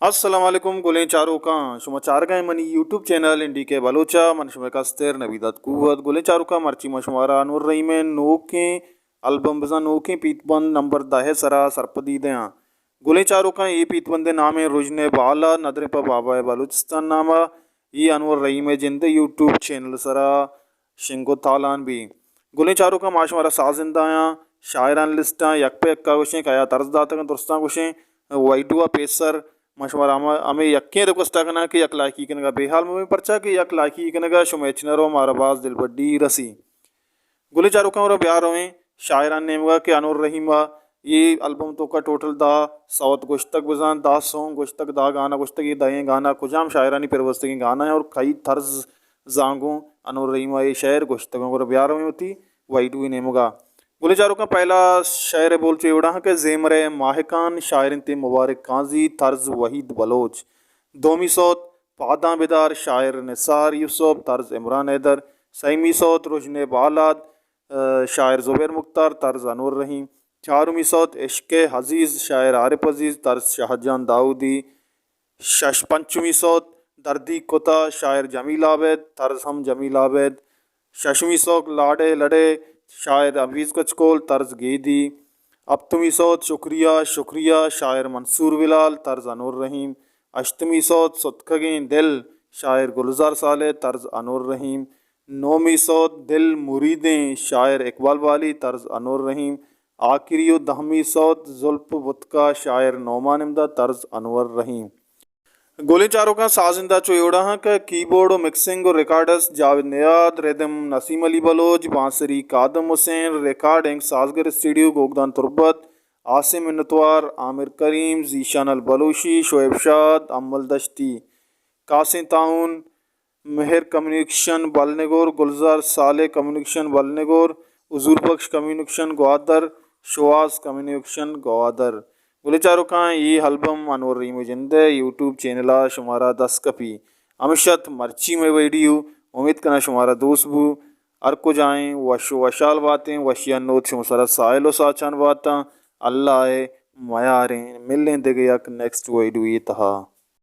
السلام علیکم گلیں چاروکاں، شما چارگا ایں منی یوٹیوب چینل این ڈی کے بلوچا، من شمئے کستر نبی داد قوت۔ گلیں چاروکاں، مرچی ما شمارا انور رحیم ءِ نوکیں البم بزاں نوکیں پیت بند نمبر دہ ءِ سرا سرپدی دیاں۔ گلیں چاروکاں، اے پیت بند ءِ نام ایں رژن ءِ بالاد ندریں پہ بابا ءِ بلوچستان ناما۔ اے انور رحیم ءِ جند ءِ یوٹیوب چینل سرا شنگ و تالان بی۔ گلیں چاروکاں، ما شمارا سازندایاں، شاعران لسٹاں یک پہ یکا گوشیں کہ آیا طرز داتگاں، درستاں گوشیں۔ ویڈیو ءَ پیسر ما شمارا ہم-، ہمے یکیں ریکویسٹ ءَ کناں کہ یک لائکی کنگا بے حال مبیں، پرچا کہ یک لائکی کنگا شمئے چنرو مارا باز دلبڈی رسی۔ گلیں چاروکاں، ورا بیا رویں شاعران نیمگا کہ انور رحیم ءَ اے البم توکا ٹوٹل دہ سوت گوشتگ، بزاں دہ سونگ گوشتگ، دہ گانا گوشتگ، اے دہیں گانا کجام شاعرانی پروستگیں گانا ایں اور کئی طرز زانگوں انور رحیم ءَ اے شعر گوشتگاں۔ گڑا بیا رویں وتی ویڈیو ءِ نیمگا۔ گلیں چاروکاں، پہلا شعر ءِ بول چو اے وڑا اں کہ زیمر ءِ ماہکان، شاعر انت مبارک قاضی، طرز وحید بلوچ۔ دومی سوت پاداں بدار، شاعر نثار یوسف، طرز عمران حیدر۔ سیمی سوت رژن ءِ بالاد، ءَ، شاعر زبیر مختار، طرز انور رحیم۔ چارمی سوت عشق عزیز، شاعر عارف عزیز، طرز شاہ جان داؤدی۔ شش، پنچمی سوت دردی کتا، شاعر جمیل عابد، طرز ہم جمیل عابد۔ ششمی سوت لاڈے لڈے، شاعر حفیظ کچکول، طرز گیدی۔ ہپتمی سوت شکریہ شکریہ، شاعر منصور بلال، طرز انور رحیم۔ ہشتمی سوت ستکگیں دل، شاعر گلزار صالح، طرز انور رحیم۔ نومی سوت دل مریدیں، شاعر اقبال بالی، طرز انور رحیم۔ آخری و دہمی سوت زلپ بتکا، شاعر نعمان امداد، طرز انور رحیم۔ گلیں چاروکاں، سازندہ چو اے وڑا اں کہ کیبورڈ و مکسنگ و ریکارڈسٹ جاوید نیاد، ردم نسیم علی بلوچ، بانسری کادم حسین، ریکارڈنگ سازگر اسٹوڈیو گوگدان تربت، عاصم منتوار، عامر کریم، ذیشان البلوشی، شعیب شاد، امل دشتی۔ کاسیں تعاون مہر کمیونیکیشن بلنگور، گلزار صالح کمیونیکیشن بلنگور، حضور بخش کمیونیکیشن گوادر، شواز کمیونیکیشن گوادر۔ گلیں چاروکاں، اے البم انور رحیم ءِ جند ءِ یوٹیوب چینل ءَ شمارا دست کپی۔ ہمیش ات مرچی مئے ویڈیو، امید کناں شمارا دوست بو۔ ہر کجا ایں وش و وشحال باتیں، وشی ءِ نود شمئے سرا ساحل و ساچان باتاں۔ اللہ ءِ میاریں، ملیں دگہ یک نیکسٹ ویڈیو ءِ تہا۔